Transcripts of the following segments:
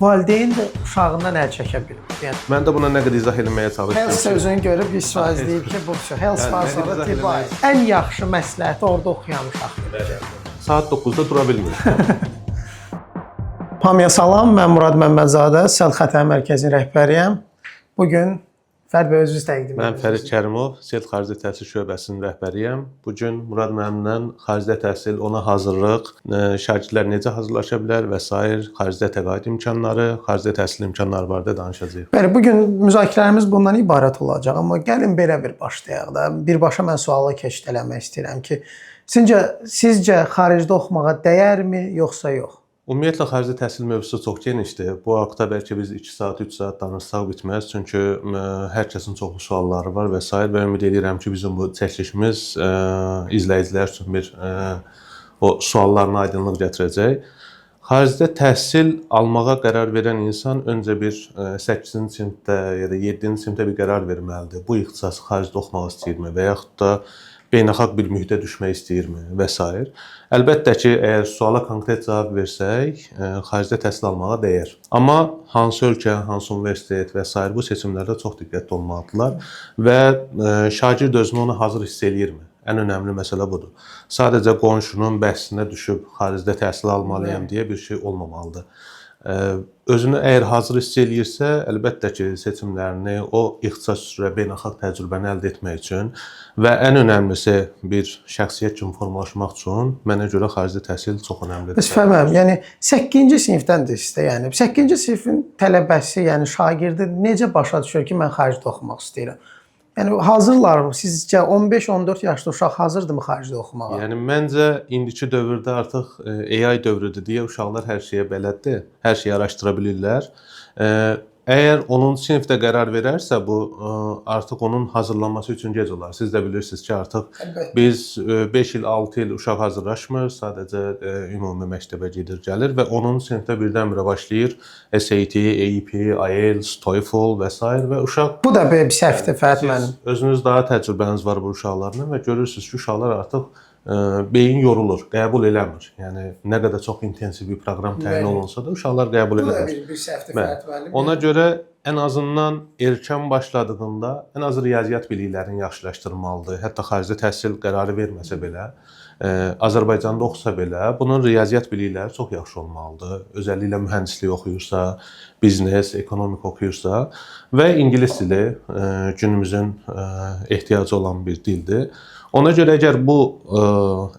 Valideyn də uşağından əl çəkə bilmir. Yəni Mən də buna nə qədər izah eləməyə çalışdım. Health sözünü görüb 100% deyib ki, bu şey. Health Yəni, var nə sonra qədər tibb izah var. Ən yaxşı məsləhəti orada oxuyan uşaq verəcək. Saat 9-da dura bilmir. Hamıya salam, mən Murad Məmmədzadə, Sel Xətai Mərkəzinin rəhbəriyəm. Bu gün Fərid bəy özünüz təqdim Mən edin. Fərid Kərimov, SEL Xarici Təhsil Şöbəsinin rəhbəriyəm. Bu gün Murad müəllimlə xaricdə təhsil, ona hazırlıq, şagirdlər necə hazırlaşa bilər və sair xaricdə təqaüd imkanları, xaricdə təhsil imkanları barədə danışacağıq. Bəli, bu gün müzakirələrimiz bundan ibarət olacaq, amma gəlin belə bir başlayaq da. Birbaşa mən suala keçid eləmək istəyirəm ki, sizcə xaricdə oxumağa dəyərmi, yoxsa yox? Ümumiyyətlə xarici təhsil mövzusu çox genişdir. Bu haqda bəlkə biz 2 saat, 3 saat danışsaq bitməz. Çünki hər kəsin çoxlu sualları var və sair və ümid edirəm ki, bizim bu çəkilişimiz izləyicilər üçün bir o suallarına aydınlıq gətirəcək. Xaricdə təhsil almağa qərar verən insan öncə bir 8-ci sinifdə ya da 7-ci sinifdə bir qərar verməlidir. Bu ixtisası xaricdə oxumaq istəyirmi və yaxud da beynəlxalq bir mühitə düşmək istəyirmi və sair. Əlbəttə ki, əgər suala konkret cavab versək, xaricdə təhsil almağa dəyər. Amma hansı ölkə, hansı universitet və sair bu seçimlərdə çox diqqətli olmalıdırlar və şagird özünü ona hazır hiss eləyirmi? Ən önəmli məsələ budur. Sadəcə qonşunun bəhsinə düşüb xaricdə təhsil almalıyam deyə bir şey olmamalıdır. Özünü əgər hazır hiss eləyirsə, əlbəttə ki, seçimlərini o ixtisas üzrə beynəlxalq təcrübəni əldə etmək üçün və ən önəmlisi bir şəxsiyyət kimi formalaşmaq üçün mənə görə xaricdə təhsil çox önəmlidir. Bəs Fəhmi müəllim, yəni 8-ci sinifdən də yəni 8-ci sinifin tələbəsi, yəni şagirdi necə başa düşür ki, mən xaricdə oxumaq istəyirəm? Yəni hazırlarmı? Sizcə 15-14 yaşlı uşaq hazırdırmı xaricdə oxumağa? Yəni məncə indiki dövrdə artıq AI dövrüdür deyə uşaqlar hər şeyə bələddir, hər şeyi araşdıra bilirlər. Əgər 10-cu sinifdə qərar verərsə, bu artıq onun hazırlanması üçün gec olar. Siz də bilirsiniz ki, artıq Əlbəttə. biz 5 il, 6 il uşaq hazırlaşmır, sadəcə ümumi məktəbə gedir, gəlir və 10-cu sinifdə birdən-birə başlayır SAT, AP, IELTS, TOEFL və sair və uşaq Bu da belə bir səhvdir Fərid müəllim. Siz özünüz daha təcrübəniz var bu uşaqlarla və görürsüz ki, uşaqlar artıq beyin yorulur, qəbul eləmir. Yəni nə qədər çox intensiv bir proqram təyin Bəli. olunsa da uşaqlar qəbul Bu da eləmir. bir səhvdir Bəli. Fərid müəllim. Ona görə ən azından erkən başladığında ən azı riyaziyyat biliklərini yaxşılaşdırmalıdır. Hətta xaricdə təhsil qərarı verməsə belə, Azərbaycanda oxusa belə, bunun riyaziyyat bilikləri çox yaxşı olmalıdır. Özəlliklə mühəndislik oxuyursa, biznes, ekonomik oxuyursa və ingilis dili günümüzün ehtiyacı olan bir dildir. Ona görə əgər bu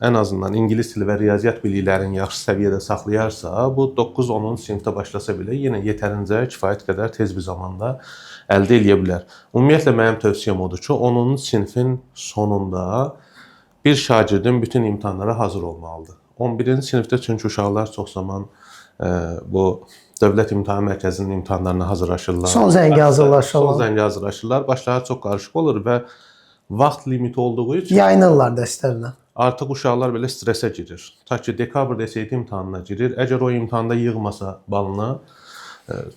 ən azından ingilis dili və riyaziyyat biliklərini yaxşı səviyyədə saxlayarsa, bu 9-10-cu sinifdə başlasa belə yenə yetərincə kifayət qədər tez bir zamanda əldə eləyə bilər. Ümumiyyətlə mənim tövsiyəm odur ki, 10-cu sinifin sonunda bir şagirdin bütün imtahanlara hazır olmalıdır. 11-ci sinifdə çünki uşaqlar çox zaman bu Dövlət İmtahan Mərkəzinin imtahanlarına hazırlaşırlar. Son zəngə hazırlaşırlar. Son zəngə hazırlaşırlar. Başları çox qarışıq olur və vaxt limiti olduğu üçün Yayınırlar dərslərlə. artıq uşaqlar belə stressə girir. Ta ki dekabrda SAT imtahanına girir. Əgər o imtahanda yığmasa balını,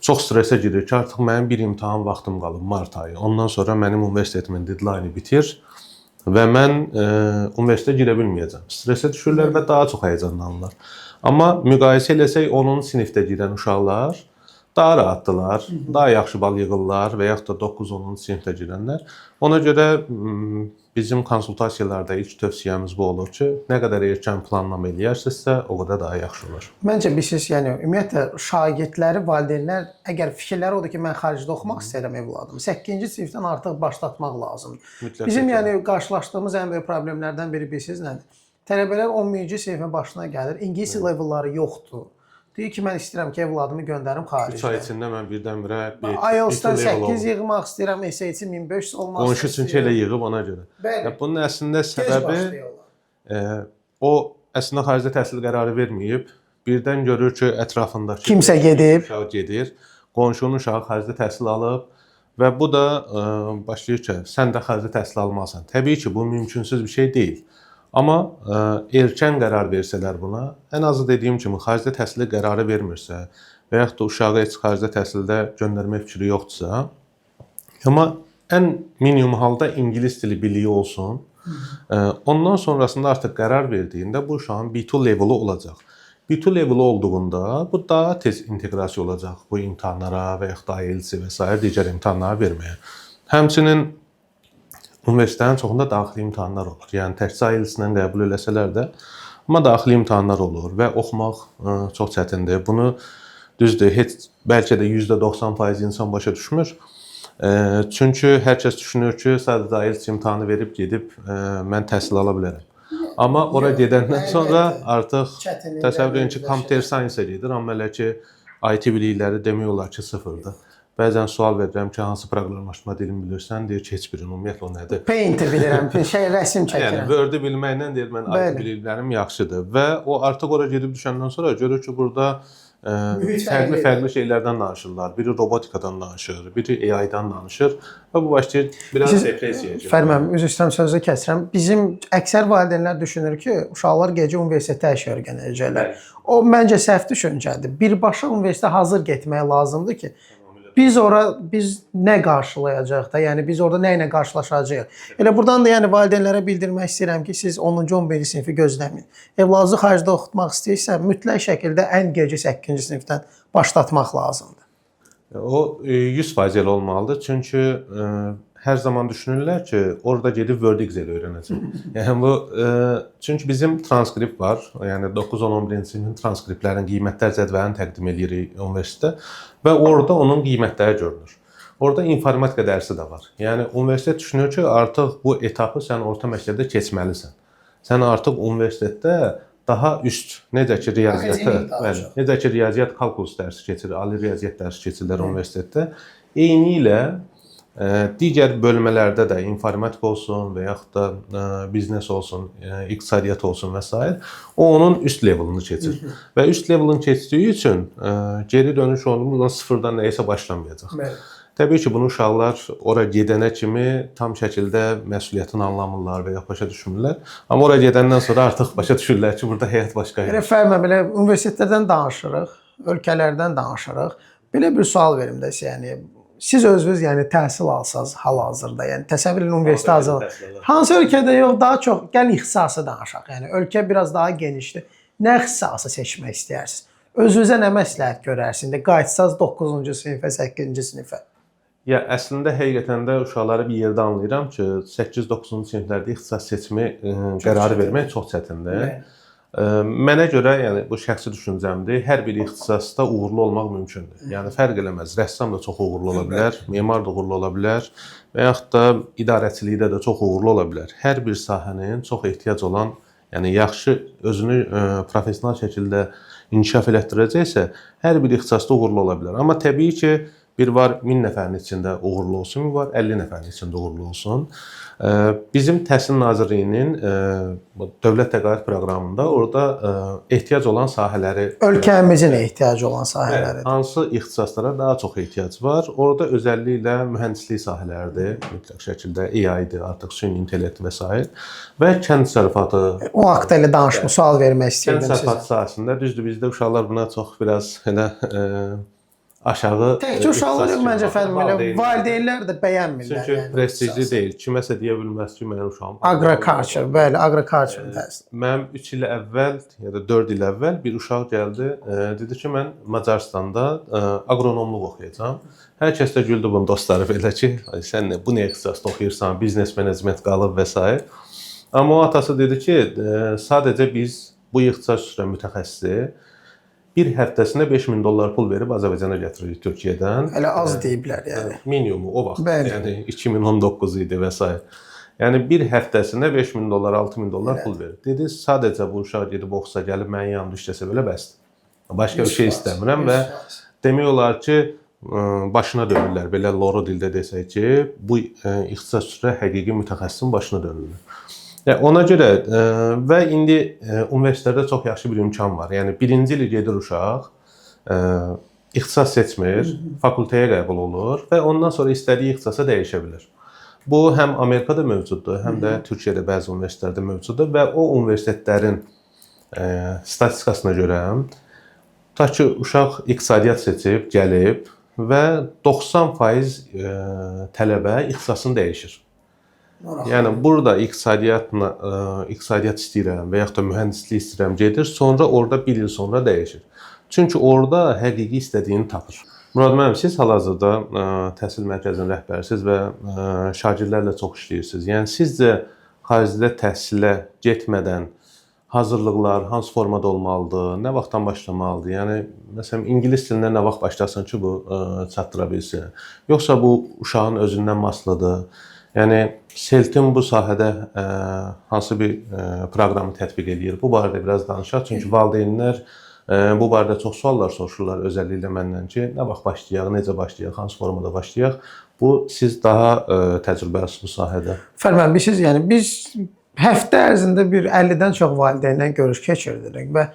çox stressə girir ki, artıq mənim bir imtahan vaxtım qalıb mart ayı. Ondan sonra mənim universitetimin deadline-ı bitir və mən universitetə girə bilməyəcəm. Stressə düşürlər və daha çox həyəcanlanırlar. Amma müqayisə eləsək 10-cu sinifdə girən uşaqlar daha rahatdılar, daha yaxşı bal yığırlar və yaxud da 9-10-cu sinifdə girənlər. Ona görə bizim konsultasiyalarda ilk tövsiyəmiz bu olur ki, nə qədər erkən planlama eləyərsinizsə, o qədər daha yaxşı olar. Məncə bilirsiniz, yəni ümumiyyətlə şagirdləri, valideynlər əgər fikirləri odur ki, mən xaricdə oxumaq istəyirəm evladımı, 8-ci sinifdən artıq başlatmaq lazımdır. Mütləq Bizim şəkildə. yəni qarşılaşdığımız ən böyük problemlərdən biri bilirsiniz nədir? Tələbələr 11-ci sinifin başına gəlir, ingilis levelları yoxdur. Deyir ki, mən istəyirəm ki, evladımı göndərim 3 ay xaricə. içində mən birdən-birə bir IELTS-dan level 8 oldum. yığmaq istəyirəm, SAT 1500 olmaq Qonşu çünki elə yığıb ona görə. Bəli. Ya bunun əslində Gec səbəbi başlayırlar. o əslində xaricdə təhsil qərarı verməyib. Birdən görür ki, ətrafındakı Kimsə gedib. uşaq gedir. Qonşunun uşağı xaricdə təhsil alıb və bu da başlayır ki, sən də xaricdə təhsil almalısan. Təbii ki, bu mümkünsüz bir şey deyil. Amma erkən qərar versələr buna, ən azı dediyim kimi xaricdə təhsili qərarı vermirsə və yaxud da uşağı heç xaricdə təhsildə göndərmək fikri yoxdursa, amma ən minimum halda ingilis dili biliyi olsun. Ondan sonrasında artıq qərar verdiyində bu uşağın B2 level-ı olacaq. B2 level olduğunda bu daha tez inteqrasiya olacaq bu imtahanlara və yaxud da IELTS və sair digər imtahanlara verməyə. Həmçinin universitetlərin çoxunda daxili imtahanlar olur. Yəni təkcə IELTS-lə qəbul eləsələr də, amma daxili imtahanlar olur və oxumaq çox çətindir. Bunu düzdür, heç bəlkə də %90% insan başa düşmür. Çünki hər kəs düşünür ki, sadəcə IELTS imtahanı verib gedib mən təhsil ala bilərəm. Amma ora gedəndən sonra artıq təsəvvür edin ki, computer science-a gedir, amma elə ki IT bilikləri demək olar ki, sıfırdır. Bəzən sual verirəm ki, hansı proqramlaşma dilini bilirsən, deyir ki, heç birini, ümumiyyətlə o nədir? Paint-i bilirəm, şey rəsm Yəni çəkirəm. Word-ü bilməklə deyir mən IT biliklərim yaxşıdır və o artıq ora gedib düşəndən sonra görür ki, burada Mühit fərqli fərqlidir. fərqli şeylərdən danışırlar. Biri robotikadan danışır, biri AI-dan danışır və bu başlayır biraz depressiyaya girir. Fərid müəllim, üzr istəyirəm, sözü kəsirəm. Bizim əksər valideynlər düşünür ki, uşaqlar gecə universitetdə iş öyrənəcəklər. O məncə səhv düşüncədir. Birbaşa universitetə hazır getmək lazımdır ki, biz ora biz nə qarşılayacağıq da, yəni biz orada nə ilə qarşılaşacağıq. Elə burdan da yəni valideynlərə bildirmək istəyirəm ki, siz 10-cu, 11-ci sinfi gözləməyin. Evladınızı xaricdə oxutmaq istəyirsə, mütləq şəkildə ən gec 8-ci sinifdən başlatmaq lazımdır. O 100% elə olmalıdır. Çünki hər zaman düşünürlər ki, orada gedib Word Excel öyrənəcək. Yəni bu çünki bizim transkript var. Yəni 9, 10, 11-ci sinifin transkriptlərinin qiymətlər cədvəlini təqdim eləyirik universitetə və orada onun qiymətləri görünür. Orada informatika dərsi də var. Yəni universitet düşünür ki, artıq bu etapı sən orta məktəbdə keçməlisən. Sən artıq universitetdə daha üst, necə ki riyaziyyatı, Akademik daha bəli, çox. necə ki riyaziyyat kalkulus dərsi keçir, ali riyaziyyat dərsi keçirlər universitetdə. Eynilə digər bölmələrdə də informatika olsun və yaxud da biznes olsun, iqtisadiyyat olsun və sair, o onun üst levelini keçir. Və üst levelini keçdiyi üçün geri dönüş onun buradan sıfırdan nəyisə başlamayacaq. Bəli. Təbii ki, bunu uşaqlar ora gedənə kimi tam şəkildə məsuliyyətini anlamırlar və ya başa düşmürlər. Amma ora gedəndən sonra artıq başa düşürlər ki, burada həyat başqa Elə Fərid müəllim, belə universitetlərdən danışırıq, ölkələrdən danışırıq. Belə bir sual verim də sizə, yəni siz özünüz yəni təhsil alsaz hal-hazırda, yəni təsəvvür edin universitet Hansı hazır. ölkədə təhsil alaq? Hansı ölkədə yox, daha çox gəlin ixtisası danışaq. Yəni ölkə biraz daha genişdir. Nə ixtisası seçmək istəyirsiniz? Özünüzə nə məsləhət görərsiniz? İndi qayıtsaz 9-cu sinifə, 8-ci sinifə. Ya əslində həqiqətən də uşaqları bir yerdə anlayıram ki, 8-9-cu siniflərdə ixtisas seçimi qərarı vermək çox çətindir. Mənə görə, yəni bu şəxsi düşüncəmdir, hər bir ixtisasda uğurlu olmaq mümkündür. Yəni fərq eləməz. Rəssam da çox uğurlu ola bilər, memar da uğurlu ola bilər və yaxud da idarəçilikdə də çox uğurlu ola bilər. Hər bir sahənin çox ehtiyac olan, yəni yaxşı özünü professional şəkildə inkişaf elətdirəcəksə, hər bir ixtisasda uğurlu ola bilər. Amma təbii ki, bir var 1000 nəfərin içində uğurlu olsun, bir var 50 nəfərin içində uğurlu olsun. Bizim Təhsil Nazirliyinin bu dövlət təqaüd proqramında orada ehtiyac olan sahələri Ölkəmizin ehtiyacı olan sahələri. Hansı ixtisaslara daha çox ehtiyac var? Orada özəlliklə mühəndislik sahələridir, mütləq şəkildə AI-dir, artıq süni intellekt və sair və kənd təsərrüfatı. O haqda elə danışma, sual vermək Kənd istəyirdim sizə. təsərrüfatı sahəsində düzdür, bizdə uşaqlar buna çox biraz elə aşağı Təkcə uşaqlar yox məncə ixtisas Fərid müəllim, kimi valideynlər də bəyənmirlər. Çünki yəni, prestijli ixtisası. deyil. Kiməsə deyə bilməz ki, mənim uşağım Agriculture, bəli, agriculture təhsil. Mənim 3 il əvvəl ya da 4 il əvvəl bir uşaq gəldi, dedi ki, mən Macaristanda aqronomluq oxuyacağam. Hər kəs də güldü bunun dostları belə ki, ay sən nə, bu nə ixtisasda oxuyursan, biznes menecment qalıb və sair. Amma o atası dedi ki, sadəcə biz bu ixtisas üzrə mütəxəssisi bir həftəsinə 5000 dollar pul verib Azərbaycana gətiririk Türkiyədən. Elə az deyiblər yəni. Minimumu o vaxt. Bəli. Yəni 2019 idi və sair. Yəni bir həftəsinə 5000 dollar, 6000 dollar pul verir. Dedi, sadəcə bu uşaq gedib oxusa, gəlib mənim yanımda işləsə belə bəsdir. Başqa bir şey istəmirəm və demək olar ki, başına dönürlər. Belə loru dildə desək ki, bu ixtisas üzrə həqiqi mütəxəssisin başına dönürlər. Yəni ona görə və indi universitetlərdə çox yaxşı bir imkan var. Yəni birinci ili gedir uşaq, ixtisas seçmir, fakültəyə qəbul olur və ondan sonra istədiyi ixtisasa dəyişə bilir. Bu həm Amerikada mövcuddur, həm də Türkiyədə bəzi universitetlərdə mövcuddur və o universitetlərin statistikasına görə tutaq ki, uşaq iqtisadiyyat seçib, gəlib və 90% tələbə ixtisasını dəyişir. Yəni burada iqtisadiyyatla iqtisadiyyat istəyirəm və yaxud da mühəndislik istəyirəm gedir, sonra orada bir il sonra dəyişir. Çünki orada həqiqi istədiyini tapır. Murad müəllim, siz hal-hazırda təhsil mərkəzinin rəhbərisiz və şagirdlərlə çox işləyirsiniz. Yəni sizcə xaricdə təhsilə getmədən hazırlıqlar hansı formada olmalıdır? Nə vaxtdan başlamalıdır? Yəni məsələn ingilis dilinə nə vaxt başlasın ki, bu çatdıra bilsin? Yoxsa bu uşağın özündən asılıdır? Yəni CELT-in bu sahədə hansı bir proqramı tətbiq eləyir? Bu barədə biraz danışaq. Çünki valideynlər bu barədə çox suallar soruşurlar, özəlliklə məndən ki, nə vaxt başlayaq, necə başlayaq, hansı formada başlayaq? Bu siz daha təcrübəlisiniz bu sahədə. Fərman, bilirsiniz, yəni biz həftə ərzində bir 50-dən çox valideynlə görüş keçirdirik və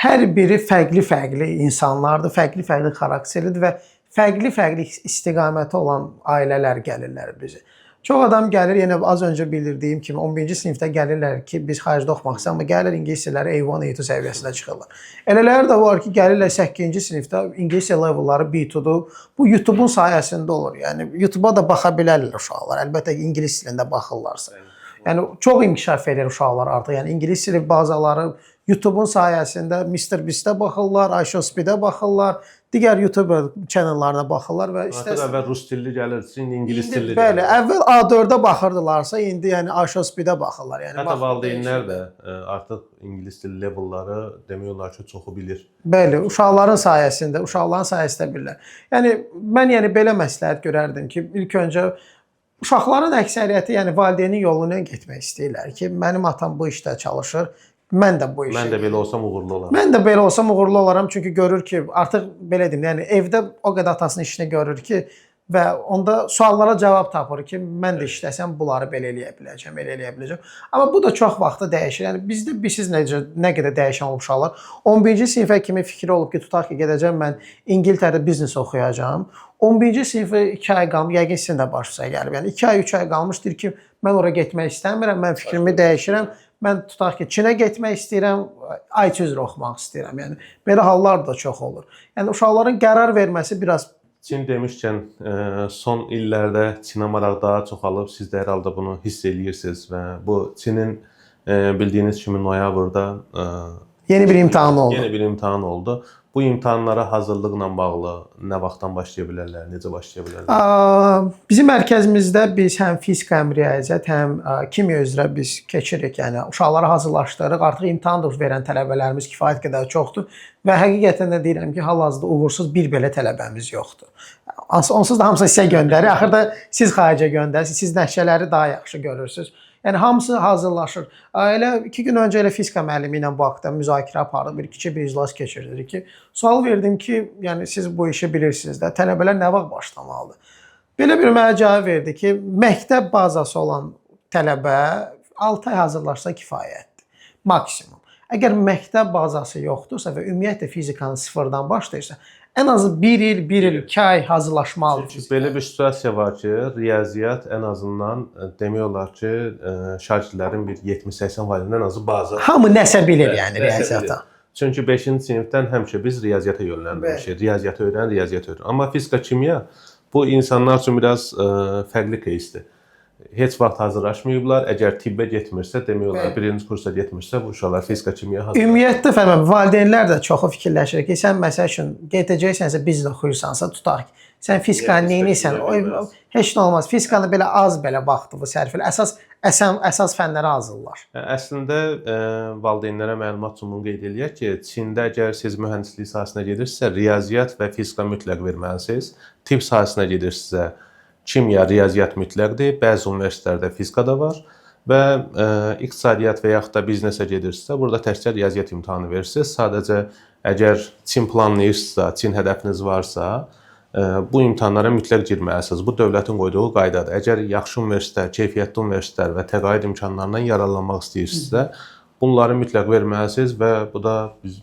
hər biri fərqli-fərqli insanlardır, fərqli-fərqli xarakterlidir və fərqli-fərqli istiqaməti olan ailələr gəlirlər bizə. Çox adam gəlir, yenə az öncə bildirdiyim kimi 11-ci sinifdə gəlirlər ki, biz xaricdə oxumaq istəyirik, amma gəlir ingilis dilləri A1, A2 səviyyəsinə çıxırlar. Elələri də var ki, gəlirlər 8-ci sinifdə ingilis levelları B2-dur. Bu YouTube-un sayəsində olur. Yəni YouTube-a da baxa bilərlər uşaqlar. Əlbəttə ki, ingilis dilində baxırlarsa. Yəni çox inkişaf edir uşaqlar artıq. Yəni ingilis dili bazaları YouTube-un sayəsində Mr. Beast-ə baxırlar, iShowSpeed-ə baxırlar, digər YouTube channellarına baxırlar və Artıq istər əvvəl rus dilli gəlirdi, indi ingilis dilli bəli, gəlir. əvvəl A4-ə baxırdılarsa, indi yəni iShowSpeed-ə baxırlar. Yəni Hətta baxır, valideynlər də artıq ingilis dili levelları demək olar ki, çoxu bilir. Bəli, uşaqların sayəsində bilirlər. Yəni mən yəni belə məsləhət görərdim ki, ilk öncə uşaqların əksəriyyəti yəni valideynin yolu ilə getmək istəyirlər ki, mənim atam bu işdə çalışır, mən də bu işə Mən də belə olsam uğurlu olaram. Mən də belə olsam uğurlu olaram, çünki görür ki, artıq belə deyim, yəni evdə o qədər atasının işini görür ki və onda suallara cavab tapır ki, mən də işləsəm bunları belə eləyə biləcəm, elə eləyə biləcəm. Amma bu da çox vaxtı dəyişir. Yəni bizdə bilirsiniz necə nə qədər dəyişən olub uşaqlar. 11-ci sinifə kimi fikri olub ki, tutaq ki, gedəcəm mən İngiltərədə biznes oxuyacağam. 11-ci sinifə 2 ay qalmış, yəqin sizin də başınıza gəlib. Yəni 2 ay, 3 ay qalmış deyir ki, mən ora getmək istəmirəm, mən fikrimi dəyişirəm. Mən tutaq ki, Çinə getmək istəyirəm, IT üzrə oxumaq istəyirəm. Yəni belə hallar da çox olur. Yəni uşaqların qərar verməsi biraz Çin demişkən, son illərdə Çinə maraq daha çoxalıb. Siz də hər halda bunu hiss eləyirsiniz və bu Çinin bildiyiniz kimi noyabrda yeni bir imtahan oldu. Yenə bir imtahan oldu. Bu imtahanlara hazırlıqla bağlı nə vaxtdan başlaya bilərlər, necə başlaya bilərlər? Bizim mərkəzimizdə biz həm fizika, həm riyaziyyat, həm kimya üzrə biz keçirik. Yəni uşaqları hazırlaşdırırıq. Artıq imtahan da verən tələbələrimiz kifayət qədər çoxdur və həqiqətən də deyirəm ki, hal-hazırda uğursuz bir belə tələbəmiz yoxdur. Onsuz da hamısı sizə göndərir. Axırda siz xaricə göndərirsiniz, siz nəticələri daha yaxşı görürsüz. Yəni hamısı hazırlaşır. Elə 2 gün öncə elə fizika müəllimi ilə bu haqda müzakirə apardıq. Bir kiçik bir iclas keçirdik ki, sual verdim ki, yəni siz bu işi bilirsiniz də, tələbələr nə vaxt başlamalıdır? Belə bir mənə cavab verdi ki, məktəb bazası olan tələbə 6 ay hazırlaşsa kifayətdir. Maksimum. Əgər məktəb bazası yoxdursa və ümumiyyətlə fizikanı sıfırdan başlayırsa, ən azı 1 il, 1 il, 2 ay hazırlaşmalıdır. Çünki belə bir situasiya var ki, riyaziyyat ən azından demək olar ki, şagirdlərin bir 70-80%-nin ən azı baza. Hamı nəsə bilir yəni Nəsə bilir. riyaziyyatda. Çünki 5-ci sinifdən həmişə biz riyaziyyata yönləndirmişik. Riyaziyyatı öyrən, riyaziyyatı öyrən. Amma fizika, kimya bu insanlar üçün biraz fərqli кейsdir. Heç vaxt hazırlaşmayıblar. Əgər tibbə getmirsə, demək olar, birinci kursa getmirsə, bu uşaqlar fizika, kimya hazırlaşır. Ümumiyyətlə fərqli valideynlər də çoxu fikirləşir ki, sən məsəl üçün gedəcəksənsə biznes oxuyursansa, tutaq ki, sən fizikanı Yəni, nə edirsən? bilməz. Heç nə olmaz. Fizikanı belə az belə vaxtını sərf elə. Əsas fənlərə hazırlar. Əslində valideynlərə məlumat üçün bunu qeyd eləyək ki, Çində əgər siz mühəndislik sahəsinə gedirsinizsə, riyaziyyat və fizika mütləq verməlisiniz. Tibb sahəsinə gedirsinizsə, kimya, riyaziyyat mütləqdir. Bəzi universitetlərdə fizika da var və iqtisadiyyat və yaxud da biznesə gedirsinizsə, burada təkcə riyaziyyat imtahanı verirsiniz. Sadəcə əgər Çin planlayırsınızsa, Çin hədəfiniz varsa, bu imtahanlara mütləq girməlisiniz. Bu dövlətin qoyduğu qaydadır. Əgər yaxşı universitetlər, keyfiyyətli universitetlər və təqaüd imkanlarından yararlanmaq istəyirsinizsə, bunları mütləq verməlisiniz və bu da biz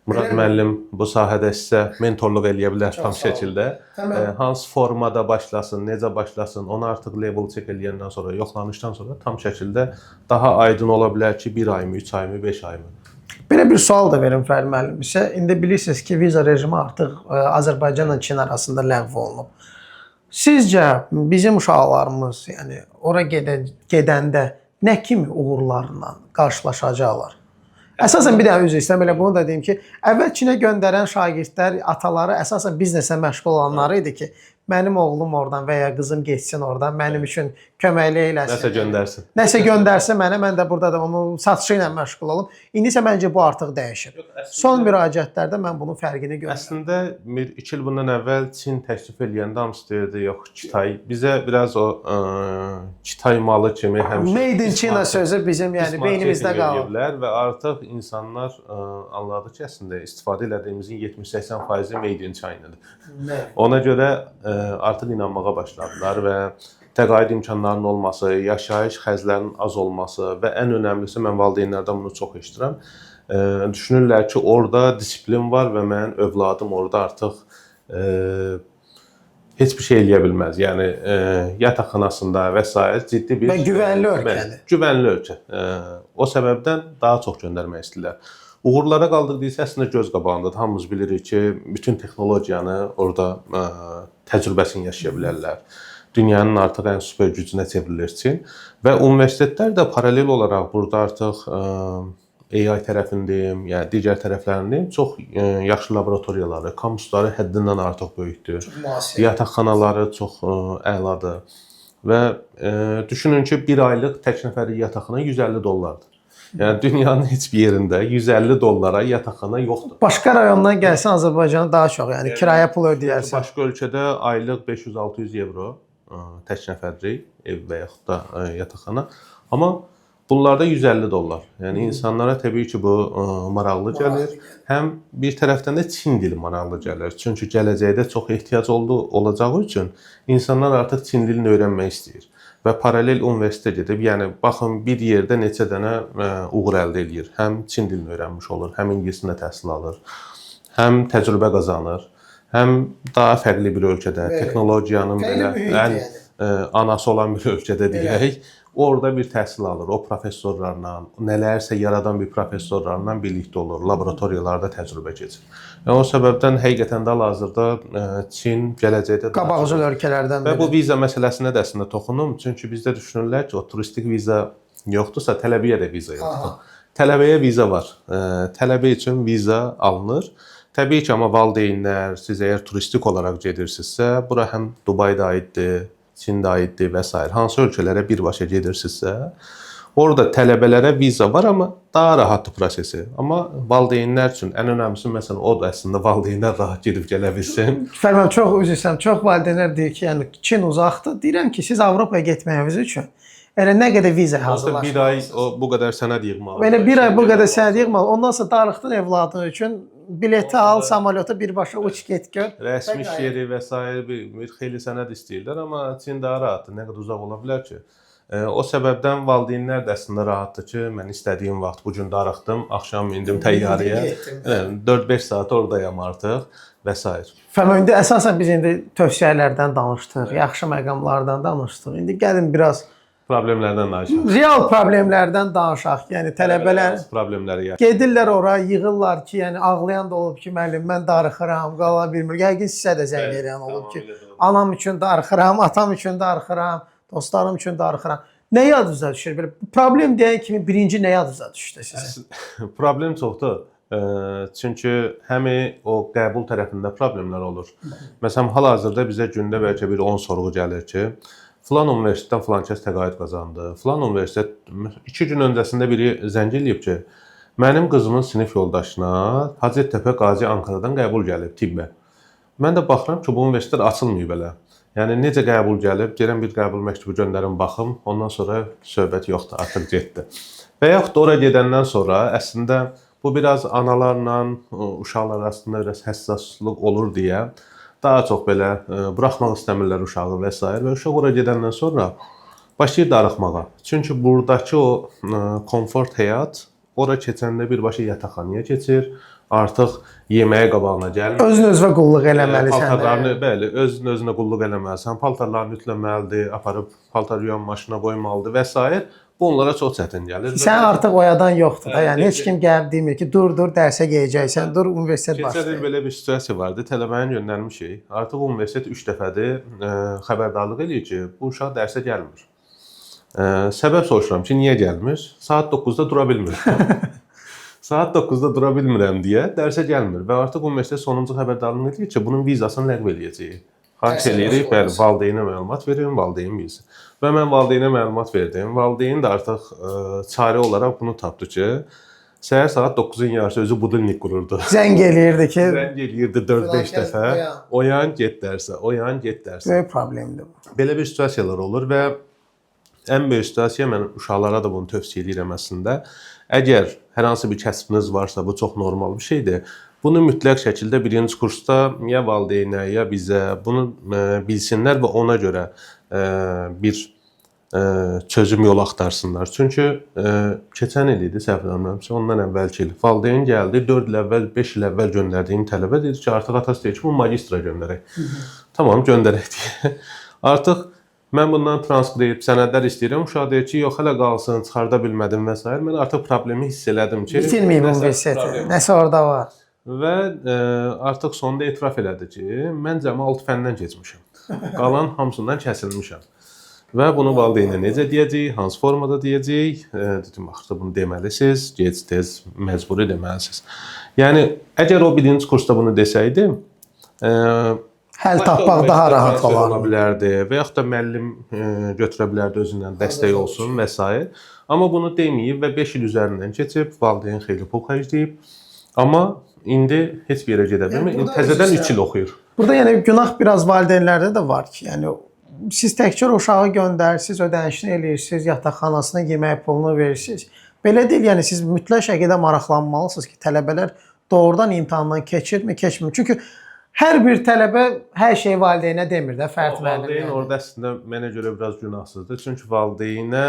Murad müəllim bu sahədə sizə mentorluq eləyə bilər tam sağ olun. şəkildə. Tamam. Hansı formada başlasın, necə başlasın, onu artıq level check eləyəndən sonra, yoxlanışdan sonra tam şəkildə daha aydın ola bilər ki, 1 ay mı, 3 ay mı, 5 ay mı? Belə bir sual da verim Fəhri müəllim sizə. İndi bilirsiniz ki, viza rejimi artıq Azərbaycanla Çin arasında ləğv olunub. Sizcə bizim uşaqlarımız, yəni ora gedəndə nə kimi uğurlarla qarşılaşacaqlar? Əsasən bir dənə üzr istəyirəm, belə bunu da deyim ki, əvvəl Çinə göndərən şagirdlər, ataları əsasən biznesə məşğul olanları idi ki, mənim oğlum oradan və ya qızım getsin oradan, mənim üçün köməklik eləsin. Nəsə göndərsin. Nəsə göndərsin mənə, mən də burada da onun satışı ilə məşğul olum. İndi isə məncə bu artıq dəyişir. Son müraciətlərdə mən bunun fərqini görürəm. Əslində bir 2 il bundan əvvəl Çin təklif eləyəndə hamısı deyirdi, yox, Kitay. Bizə biraz o Kitay malı kimi həmişə Made in China sözü bizim yəni beynimizdə qalıb. Eləyiblər və artıq insanlar anladı ki, əslində istifadə elədiyimizin 70-80%-i Made in China-dır. Ona görə artıq inanmağa başladılar və təqaüd imkanlarının olması, yaşayış xərclərinin az olması və ən önəmlisi, mən valideynlərdən bunu çox eşidirəm. Düşünürlər ki, orada disiplin var və mənim övladım orada artıq heç bir şey eləyə bilməz. Yəni yataqxanasında və sair ciddi bir Və güvənli ölkədir. Bəli, güvənli ölkə. O səbəbdən daha çox göndərmək istəyirlər. Uğurlara qaldıq isə əslində göz qabağındadır. Hamımız bilirik ki, bütün texnologiyanı orada təcrübəsini yaşaya bilərlər. Dünyanın artıq ən super gücünə çevrilir Çin və universitetlər də paralel olaraq burada artıq AI tərəfindəyim, yəni digər tərəflərindəyim, çox yaxşı laboratoriyaları, kampusları həddindən artıq böyükdür. Yataqxanaları çox əladır. Və düşünün ki, bir aylıq tək nəfərlik yataqxana 150 dollardır. Yəni dünyanın heç bir yerində 150 dollara yataqxana yoxdur. Başqa rayondan gəlsən Azərbaycana daha çox, yəni kirayə pulu ödəyərsən. Başqa ölkədə aylıq 500-600 evro tək nəfərlik ev və yaxud da yataqxana. Amma bunlarda 150 dollar. Yəni insanlara təbii ki, bu maraqlı gəlir. Həm bir tərəfdən də Çin dili maraqlı gəlir. Çünki gələcəkdə çox ehtiyac olacağı üçün insanlar artıq Çin dilini öyrənmək istəyir və paralel universitetə gedib, yəni baxın bir yerdə neçə dənə uğur əldə eləyir. Həm Çin dilini öyrənmiş olur, həm ingilis dilində təhsil alır, həm təcrübə qazanır, həm daha fərqli bir ölkədə, texnologiyanın belə ən anası olan bir ölkədə deyək, orada bir təhsil alır. O professorlarla, nələrsə yaradan bir professorlarla birlikdə olur, laboratoriyalarda təcrübə keçir. Yəni o səbəbdən həqiqətən də hal-hazırda Çin gələcəkdə qabaqcıl ölkələrdən biri. Və bu viza məsələsinə də əslində toxunum. Çünki bizdə düşünürlər ki, o turistik viza yoxdursa, tələbəyə də viza yoxdur. Aha. Tələbəyə viza var. Tələbə üçün viza alınır. Təbii ki, amma valideynlər, siz əgər turistik olaraq gedirsinizsə, bura həm Dubay da aiddir, Çin də aiddir və s. Hansı ölkələrə birbaşa gedirsinizsə, orada tələbələrə viza var, amma daha rahatdır prosesi. Amma valideynlər üçün ən önəmlisi məsələn odur əslində, valideynlər rahat gedib gələ bilsin. Fərman, çox üzr istəyirəm. Çox valideynlər deyir ki, yəni Çin uzaqdır. Deyirəm ki, siz Avropaya getməyiniz üçün elə nə qədər viza hazırlaşmalısınız. Bir ay o bu qədər sənəd yığmalı. Belə bir ay bu qədər sənəd yığmalı. Ondan sonra darıxdın evladın üçün bileti al, samolyota birbaşa uç get gör. Rəsmi iş yeri və sair bir xeyli sənəd istəyirlər, amma Çin daha rahatdır. Nə qədər uzaq ola bilər ki? O səbəbdən valideynlər də əslində rahatdır ki, mən istədiyim vaxt bu gün darıxdım, axşam mindim təyyarəyə. 4-5 saat oradayam artıq və sair. Fərman, indi əsasən biz indi tövsiyələrdən danışdıq, yaxşı məqamlardan danışdıq. İndi gəlin biraz problemlərdən danışaq. Real problemlərdən danışaq. Yəni tələbələr problemləri yəni. Gedirlər ora, yığırlar ki, yəni ağlayan da olub ki, müəllim mən darıxıram, qala bilmir. Yəqin sizə də zəng eləyən olub ki, anam üçün darıxıram, atam üçün darıxıram, dostlarım üçün darıxıram. Nə yadınıza düşür belə? Problem deyən kimi birinci nə yadınıza düşdü sizə? Problem çoxdur. Çünki həm o qəbul tərəfində problemlər olur. Məsələn, hal-hazırda bizə gündə bəlkə bir 10 sorğu gəlir ki, filan universitetdən filan kəs təqaüd qazandı. Filan universitet 2 gün öncəsində biri zəng eləyib ki, mənim qızımın sinif yoldaşına Hacettepe Qazi Ankaradan qəbul gəlib tibbə. Mən də baxıram ki, bu universitet açılmayıb elə. Yəni necə qəbul gəlib, deyirəm bir qəbul məktubu göndərin baxım, ondan sonra söhbət yoxdur, artıq getdi. Və yaxud da ora gedəndən sonra əslində bu biraz analarla uşaqlar arasında biraz həssaslıq olur deyə daha çox belə buraxmaq istəmirlər uşağı və s. və uşaq ora gedəndən sonra başlayır darıxmağa. Çünki buradakı o komfort həyat ora keçəndə birbaşa yataqxanaya keçir, artıq yeməyə qabağına gəlmir. Özün özünə qulluq eləməlisən. Paltarlarını, bəli, özün özünə qulluq eləməlisən, paltarlarını ütləməlidir, aparıb paltar yuyan maşına qoymalıdır və s. Bu onlara çox çətin gəlir. Sən artıq oyadan yoxdur da. Hə, Yəni heç kim gəlib demir ki, dur, dur, dərsə gedəcəksən, dur, universitet Keçən il başlayır. belə bir situasiya vardı. Tələbəni göndərmişik. Artıq universitet 3 dəfədir xəbərdarlıq eləyir ki, bu uşaq dərsə gəlmir. Səbəb soruşuram ki, niyə gəlmir? Saat 9-da dura bilmir. Saat 9-da dura bilmirəm deyə dərsə gəlmir və artıq universitet sonuncu xəbərdarlığını eləyir ki, bunun vizasını ləğv eləyəcəyik. Xahiş Dərsə eləyirik, bəli, qoşulmaz. valideynə məlumat verin, valideyn bilsin. Və mən valideynə məlumat verdim. Valideyn də artıq çarə olaraq bunu tapdı ki, səhər saat 9-un yarısı özü budilnik qururdu. Zəng eləyirdi ki, Zəng eləyirdi 4-5 Filankəs dəfə. oyan. Oyan, get dərsə, oyan, get dərsə. Böyük problemdir bu. Belə bir situasiyalar olur və ən böyük situasiya, mən uşaqlara da bunu tövsiyə edirəm əslində. Əgər hər hansı bir kəsbiniz varsa, bu çox normal bir şeydir. Bunu mütləq şəkildə birinci kursda ya valideynə, ya bizə bunu bilsinlər və ona görə bir çözüm yolu axtarsınlar. Çünki keçən il idi, səhv eləmirəmsə, ondan əvvəlki il valideyn gəldi, 4 il əvvəl, 5 il əvvəl göndərdiyim tələbə dedi ki, artıq atası deyir ki, bunu magistra göndərək. Tamam, göndərək deyə. Artıq mən bundan transkript, sənədlər istəyirəm. Uşaq deyir ki, yox, hələ qalsın, çıxarda bilmədim və s. Mən artıq problemi hiss elədim ki, Bitirməyib nəsə universiteti. problem. Nəsə orada var. Və artıq sonda etiraf elədi ki, mən cəmi 6 fəndən keçmişəm. Qalan hamısından kəsilmişəm. Və bunu valideynə necə deyəcəyik, hansı formada deyəcəyik? Dedim, axırda bunu deməlisiniz, gec, tez, məcburi deməlisiniz. Yəni əgər o birinci kursda bunu desəydi, Həll tapmaq daha rahat transfer olardı. ola bilərdi və yaxud da müəllim götürə bilərdi özündən dəstək olsun və s. Amma bunu deməyib və 5 il üzərindən keçib, valideyn xeyli pul xərcləyib. Amma indi heç bir yerə gedə bilmir. Yəni İndi burada təzədən üzr 3 il oxuyur. Burada yəni günah biraz valideynlərdə də var ki, yəni siz təkcə uşağı göndərirsiniz, ödənişini eləyirsiniz, yataqxanasına yemək pulunu verirsiniz. Belə deyil, yəni siz mütləq şəkildə maraqlanmalısınız ki, tələbələr doğrudan imtahandan keçirmi, keçmir. Çünki hər bir tələbə hər şeyi valideynə demir də, fərd müəllim. Valideyn Yəni. orada əslində mənə görə biraz günahsızdır. Çünki valideynə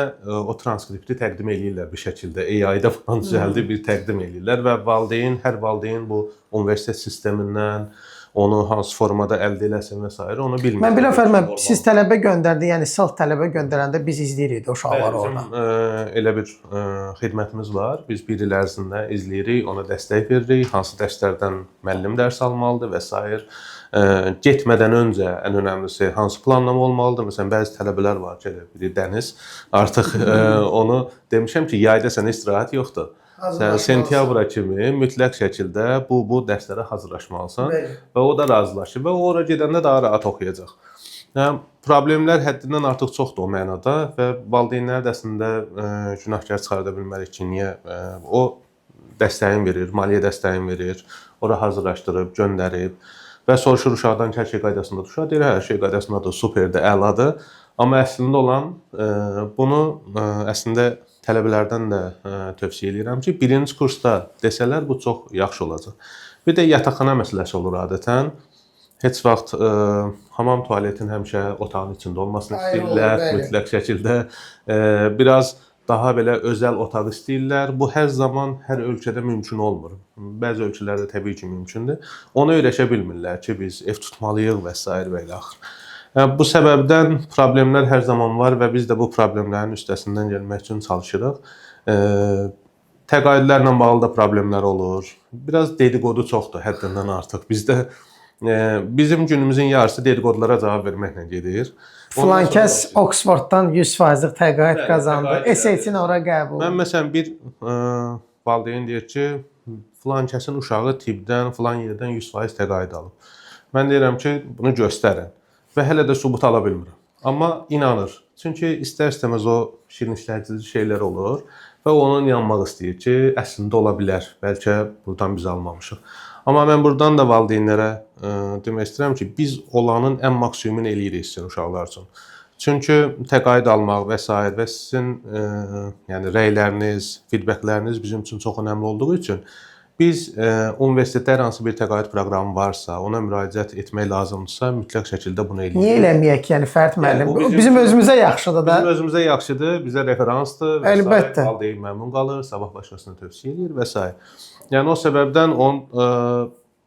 o transkripti təqdim eləyirlər bir şəkildə. AI-da falan düzəldib bir təqdim eləyirlər və valideyn, hər valideyn bu universitet sistemindən onu hansı formada əldə eləsin və s. onu bilmir. Mən bilirəm Fərhad müəllim, siz tələbə göndərdi, yəni salt tələbə göndərəndə biz izləyirik də uşaqları Bəli, orada. bizim elə bir xidmətimiz var. Biz bir il ərzində izləyirik, ona dəstək veririk, hansı dərslərdən müəllim dərs almalıdır və s. Getmədən öncə ən önəmlisi hansı planlama olmalıdır? Məsələn, bəzi tələbələr var ki, elə biri Dəniz, artıq onu demişəm ki, yayda sənə istirahət yoxdur. Sən sentyabra kimi mütləq şəkildə bu dərslərə hazırlaşmalısan Bəli. və o da razılaşır və o ora gedəndə daha rahat oxuyacaq. Yəni problemlər həddindən artıq çoxdur o mənada və valideynlər də əslində günahkar çıxarda bilmərik ki, niyə o dəstəyini verir, maliyyə dəstəyini verir, ora hazırlaşdırıb, göndərib və soruşur uşaqdan ki, hər şey qaydasındadır. Uşaq deyir, hə, hər şey qaydasındadır, superdir, əladır. Amma əslində olan bunu əslində tələbələrdən də tövsiyə eləyirəm ki, birinci kursda desələr bu çox yaxşı olacaq. Bir də yataqxana məsələsi olur adətən. Heç vaxt hamam tualetin həmişə otağın içində olmasını Ayrı olur, istəyirlər, bəli. mütləq şəkildə. Biraz daha belə özəl otaq istəyirlər. Bu hər zaman hər ölkədə mümkün olmur. Bəzi ölkələrdə təbii ki, mümkündür. Ona öyrəşə bilmirlər ki, biz ev tutmalıyıq və s. və ilə axır. Bu səbəbdən problemlər hər zaman var və biz də bu problemlərin üstəsindən gəlmək üçün çalışırıq. Təqaüdlərlə bağlı da problemlər olur. Biraz dediqodu çoxdur həddindən artıq. Bizdə bizim günümüzün yarısı dediqodulara cavab verməklə gedir. Filan Ondan sonra kəs Oxforddan 100%lıq təqaüd Bəli, qazandı. təqaüd elədi. SAT-ni ora qəbul. Mən məsələn bir valideyn deyir ki, filan kəsin uşağı tibbdən, filan yerdən 100% təqaüd alıb. Mən deyirəm ki, bunu göstərin və hələ də sübut ala bilmirəm. Amma inanır. Çünki istər-istəməz o şirinləşdirici şeylər olur və onun inanmaq istəyir ki, əslində ola bilər. Bəlkə burdan biz almamışıq. Amma mən burdan da valideynlərə demək istəyirəm ki, biz olanın ən maksimumunu eləyirik sizin uşaqlar üçün. Çünki təqaüd almaq və s. və sizin yəni rəyləriniz, feedbackləriniz bizim üçün çox önəmli olduğu üçün biz universitetdə hər hansı bir təqaüd proqramı varsa, ona müraciət etmək lazımdırsa, mütləq şəkildə bunu eləyirik. Niyə eləməyək ki, yəni Fərhad müəllim? bu Bu bizim- bizim özümüzə yaxşıdır da. Bizim özümüzə yaxşıdır, bizə referansdır və Əlbəttə. s. Valideyn məmnun qalır, sabah başqasına tövsiyə eləyir və s. Yəni o səbəbdən on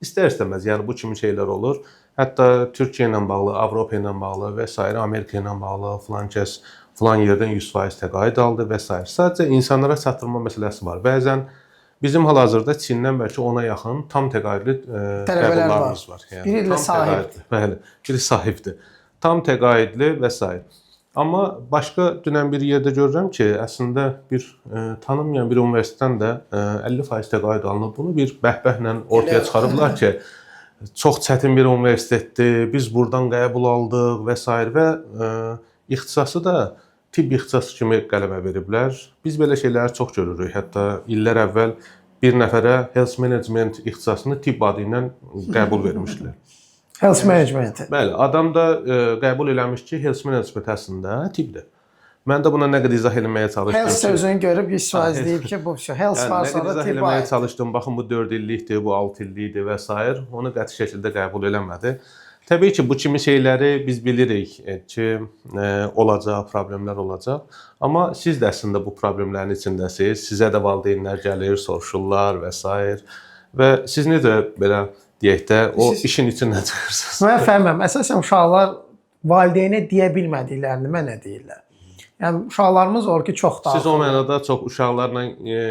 istər-istəməz, yəni bu kimi şeylər olur. Hətta Türkiyə ilə bağlı, Avropa ilə bağlı və s. Amerika ilə bağlı filan kəs Filan yerdən 100% təqaüd aldı və sair. Sadəcə insanlara çatdırma məsələsi var. Bəzən bizim hal-hazırda Çindən bəlkə 10-a yaxın tam təqaüdlü Tələbələr var. qəbullarımız var. Yəni, Biri də tam sahibdir. təqaüdlü. Bəli, biri sahibdir. Tam təqaüdlü və sair. Amma başqa dünən bir yerdə görürəm ki, əslində bir tanınmayan bir universitetdən də 50% təqaüd alınıb. Bunu bir bəhbəhlə ortaya çıxarıblar ki, çox çətin bir universitetdir, biz burdan qəbul aldıq və sair və ixtisası da tibb ixtisası kimi qələmə veriblər. Biz belə şeyləri çox görürük. Hətta illər əvvəl bir nəfərə health management ixtisasını tibb adı ilə qəbul vermişdilər. Health management. Bəli, adam da qəbul eləmiş ki, health management əslində tibbdir. Mən də buna nə qədər izah eləməyə çalışdım. Health ki, sözünü görüb 100% deyib ki, bu şey health yəni, nə varsa qədər da izah tibb eləməyə aid. çalışdım. Baxın bu 4 illikdir, bu 6 illikdir və sair. Onu qəti şəkildə qəbul eləmədi. Təbii ki, bu kimi şeyləri biz bilirik ki, olacaq, problemlər olacaq. Amma siz də əslində bu problemlərin içindəsiniz. Sizə də valideynlər gəlir, soruşurlar və sair. Və siz necə belə deyək də o işin içindən çıxırsınız? Mən fəhməm. Əsasən uşaqlar valideynə deyə bilmədiklərini mənə deyirlər. Yəni uşaqlarımız olur ki, çox Siz daha o mənada çox uşaqlarla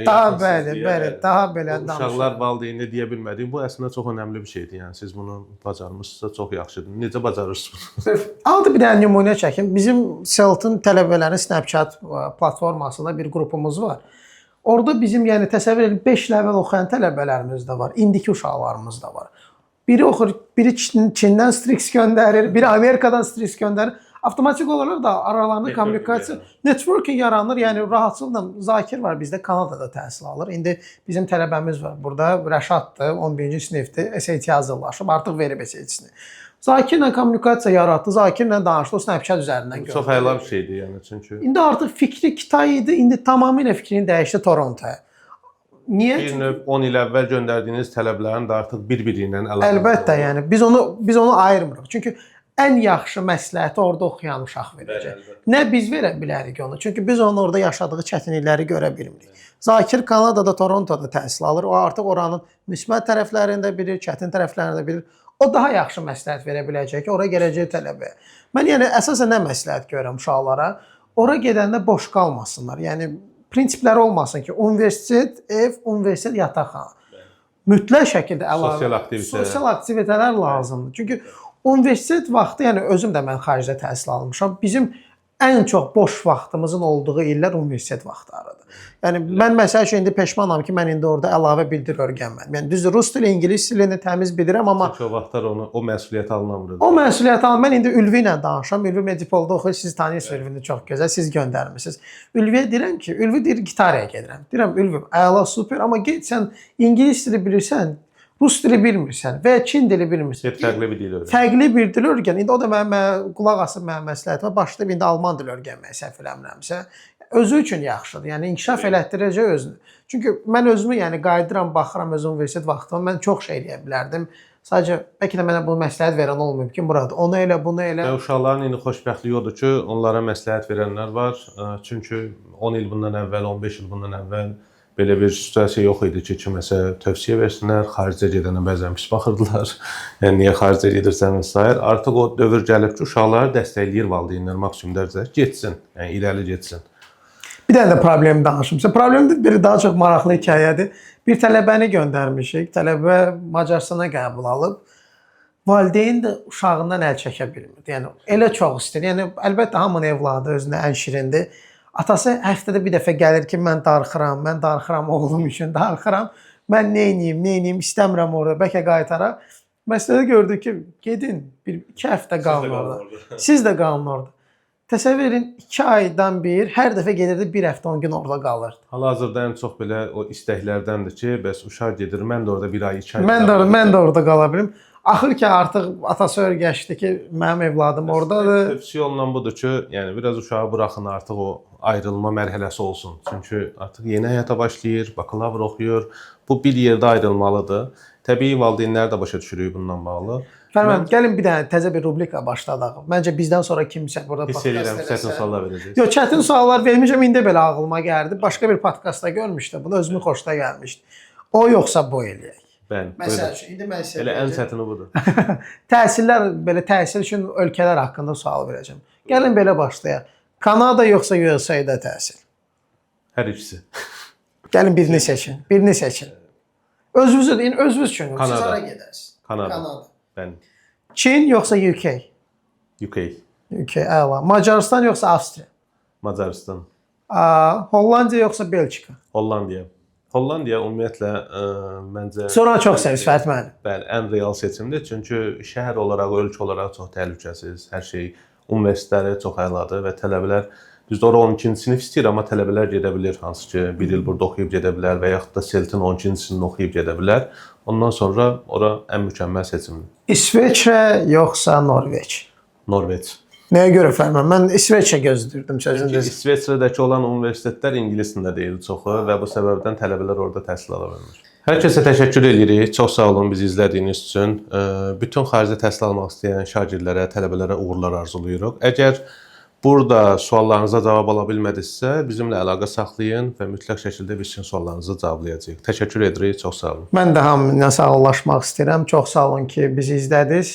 daha yaxınsınız bəli, deyə, bəli, daha belə o danışır. Uşaqlar valideynə deyə bilmədiyi bu əslində çox önəmli bir şeydir. Yəni siz bunu bacarmısınızsa çox yaxşıdır. Necə bacarırsınız bunu? Adi bir dənə nümunə çəkim. Bizim Celt-in tələbələrinin Snapchat platformasında bir qrupumuz var. Orada bizim, yəni təsəvvür edin, 5 il əvvəl oxuyan tələbələrimiz də var, indiki uşaqlarımız da var. Biri oxur, biri Çindən Strix göndərir, biri Amerikadan Strix göndərir. Avtomatik olaraq da aralarında Networking kommunikasiya, networking yaranır. Yəni rahatçılıqla Zakir var bizdə, Kanadada təhsil alır. İndi bizim tələbəmiz var burada, Rəşaddır, 11-ci sinifdir, SAT hazırlaşıb, artıq verib SAT-sini. Zakirlə kommunikasiya yaratdı, Zakirlə danışdı, o Snapchat üzərindən gördü. Çox əla bir şeydir yəni çünki İndi artıq fikri Kitay idi, indi tamamilə fikrini dəyişdi Torontoya. Niyə? bir növ 10 il əvvəl göndərdiyiniz tələblərin də artıq bir-biri ilə əlaqələri Əlbəttə, olur. yəni biz onu ayırmırıq. Çünki ən yaxşı məsləhəti orada oxuyan uşaq verəcək. Bəli, əlbəttə. Nə biz verə bilərik onu? Çünki biz onun orada yaşadığı çətinlikləri görə bilmirik. Zakir Kanadada, Torontoda təhsil alır. O artıq oranın müsbət tərəflərini də bilir, çətin tərəflərini də bilir. O daha yaxşı məsləhət verə biləcək ki, ora gələcək tələbəyə. Mən yəni əsasən nə məsləhət görürəm uşaqlara? Ora gedəndə boş qalmasınlar. Yəni prinsipləri olmasın ki, universitet, ev, universitet, yataqxana. Mütləq şəkildə əlavə Sosial aktivitə. Sosial aktivitələr lazımdır. Çünki universitet vaxtı, yəni özüm də mən xaricdə təhsil almışam. Bizim ən çox boş vaxtımızın olduğu illər universitet vaxtlarıdır. Yəni mən məsəl üçün indi peşmanam ki, mən indi orada əlavə bir dil öyrənmədim. Yəni düzdür, rus dili, ingilis dilini təmiz bilirəm, amma Çünki o vaxtlar onu o məsuliyyəti alınmırdı. o məsuliyyəti al. Mən indi Ülvi ilə danışıram. Ülvi Medipolda oxuyur. Siz tanıyırsınız Ülvini çox gözəl. Siz göndərmisiniz. Ülviyə deyirəm ki, Ülvi deyir Gitaraya gedirəm. Deyirəm Ülvi, əla, super, amma get sən ingilis dili bilirsən, rus dili bilmirsən və ya Çin dili bilmirsən. Get fərqli bir dil öyrən. Fərqli bir dil öyrən. İndi o da mənim qulaq asıb mənim məsləhətimə başlayıb indi alman dili öyrənməyə səhv eləmirəmsə. Özü üçün yaxşıdır. Yəni inkişaf elətdirəcək özünü. Çünki mən özümü yəni qayıdıram, baxıram öz universitet vaxtıma, mən çox şey eləyə bilərdim. Sadəcə bəlkə də mənə bu məsləhət verən olmayıb ki, Murad, onu elə, bunu elə. Və uşaqların indi xoşbəxtliyi odur ki, onlara məsləhət verənlər var. Çünki 10 il bundan əvvəl, 15 il bundan əvvəl belə bir situasiya yox idi ki, kiməsə tövsiyə versinlər, xaricə gedənə bəzən pis baxırdılar. Yəni niyə xaricə gedirsən və sair. Artıq o dövr gəlib ki, uşaqları dəstəkləyir valideynlər maksimum dərəcədə getsin, yəni irəli getsin. Bir dənə də problem danışım. Sizə problem də biri daha çox maraqlı hekayədir. Bir tələbəni göndərmişik. Tələbə Macaristana qəbul alıb. Valideyn də uşağından əl çəkə bilmirdi. Yəni elə çox istəyir. Yəni əlbəttə hamının evladı özünə ən şirindir. Atası həftədə bir dəfə gəlir ki, mən darıxıram, mən darıxıram oğlum üçün, darıxıram. Mən nə edeyim, nə edeyim, istəmirəm orada, bəlkə qaytara. Məsələ gördük ki, gedin bir iki həftə qalın orada. Siz də qalın orada. Təsəvvür edin, 2 aydan bir hər dəfə gedirdi, bir həftə 10 gün orada qalırdı. Hal-hazırda ən çox belə o istəklərdəndir ki, bəs uşaq gedir, mən də orada bir ay, 2 ay. Mən də orada qala bilim. Axır ki artıq atası öyrəşdi ki, mənim evladım oradadır. Tövsiyə olunan budur ki, yəni biraz uşağı buraxın artıq o ayrılma mərhələsi olsun. Çünki artıq yeni həyata başlayır, bakalavr oxuyur. Bu bir yerdə ayrılmalıdır. Təbii valideynlər də başa düşürük bununla bağlı. Fərman, gəlin bir dənə təzə bir rubrika başladaq. Məncə bizdən sonra kimsə burada Hiss edirəm, çətin suallar verəcəksiniz. Yox, çətin suallar vermişəm, indi belə ağlıma gəldi. Başqa bir podkastda görmüşdüm. Bunu özümün xoşuna gəlmişdi. O yoxsa bu eləyək. Bəli. Məsəl üçün, indi mən sizə Elə ən çətini budur. Təhsillər belə təhsil üçün ölkələr haqqında sual verəcəm. Gəlin belə başlayaq. Kanada yoxsa USA-da təhsil? Hər ikisi. Gəlin birini seçin. Birini seçin. Özünüzü deyin, özünüz üçün. Siz Kanada. hara gedərsiniz? Kanada. Kanada. Bəli. Çin yoxsa UK? UK, UK, əla. Macarıstan yoxsa Avstriya? Macarıstan, Hollandiya yoxsa Belçika? Hollandiya. Hollandiya ümumiyyətlə məncə Sonra çox sevirsiz Fərid müəllim. Bəli, ən real seçimdir. Çünki şəhər olaraq, ölkə olaraq çox təhlükəsiz, hər şey, universitetləri çox əladır və tələbələr düzdür, ora 12-ci sinif istəyir, amma tələbələr gedə bilər, hansı ki, bir il burada oxuyub gedə bilər və yaxud da SELT-in 12-ci sinifini oxuyub gedə bilər. Ondan sonra ora ən mükəmməl seçimdir. İsveçrə yoxsa Norveç? Norveç. Nəyə görə Fərid müəllim? Mən İsveçrə gözləyirdim sözün Çünki düzü. İsveçrədəki olan universitetlər ingilis dilində deyil çoxu və bu səbəbdən tələbələr orada təhsil ala bilmir. Hər kəsə təşəkkür eləyirik. Çox sağ olun bizi izlədiyiniz üçün. Bütün xaricdə təhsil almaq istəyən şagirdlərə, tələbələrə uğurlar arzulayırıq. Əgər burada suallarınıza cavab ala bilmədinizsə, bizimlə əlaqə saxlayın və mütləq şəkildə biz sizin suallarınızı cavablayacağıq. Təşəkkür edirik. Çox sağ olun. Mən də hamı ilə sağollaşmaq istəyirəm. Çox sağ olun ki, bizi izlədiniz.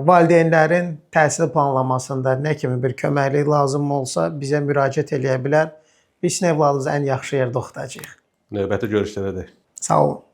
Valideynlərin təhsil planlamasında nə kimi bir köməklik lazım olsa bizə müraciət eləyə bilər. Biz sizin övladınızı ən yaxşı yerdə oxudacağıq. Növbəti görüşlərə dək. Sağ olun.